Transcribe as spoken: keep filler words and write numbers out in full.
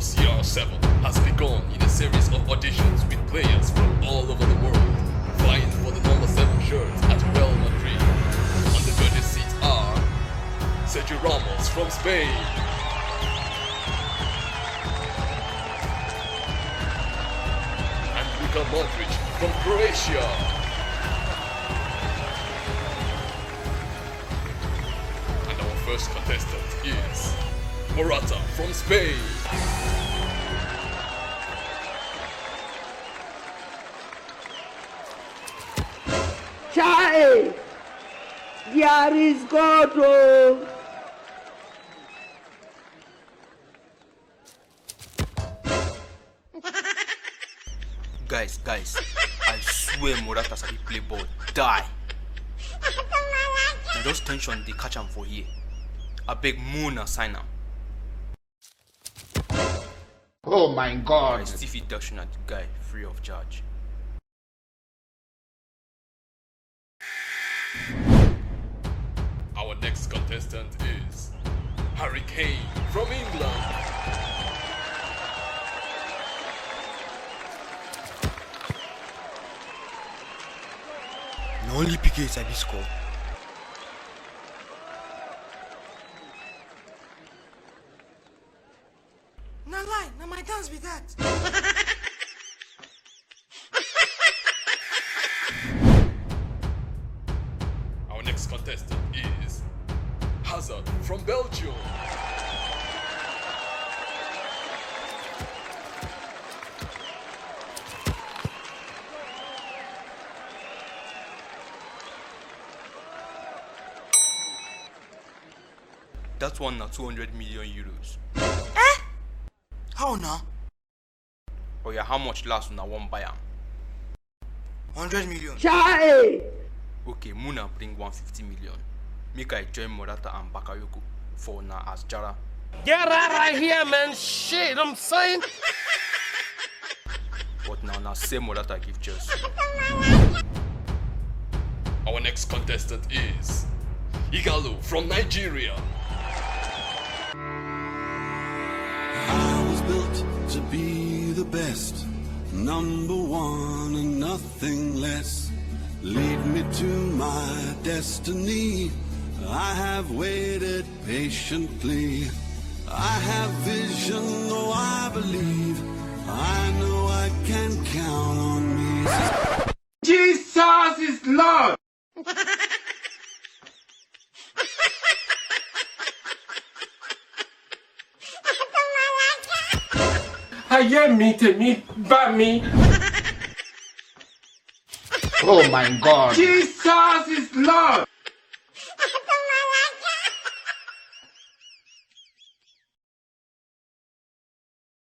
C R seven has begun in a series of auditions with players from all over the world, vying for the number seven shirt at Real Madrid. On the judges' seat are Sergio Ramos from Spain and Luka Modric from Croatia. And our first contestant is Morata from Spain. Chai! There is God, oh! Guys, guys, I swear Morata sabi play ball die. Na just tension dey catch am for here. Abeg, Muna sign am. Oh my I god. Still fit dash una the guy free of charge. Our next contestant is Harry Kane from England. Na only P K sabi score. Na lie, na my dance be that. Our next contestant is Hazard from Belgium. That one na two hundred million euros. How na? Oya, how much last una wan buy am? Hundred million. Chai! Okay, Muna bring one fifty million. Make I join Morata and Bakayoko for una as Jara. Get out of here, man. Shit, I'm saying. But na una sell Morata give Chelsea. Our next contestant is Igalo from Nigeria. I was built to be the best, number one and nothing less. Lead me to my destiny. I have waited patiently. I have vision, oh, I believe. I know I can count on me. Jesus is Lord. Ayé mi, tèmi bá mi. Oh my god. Jesus is Lord.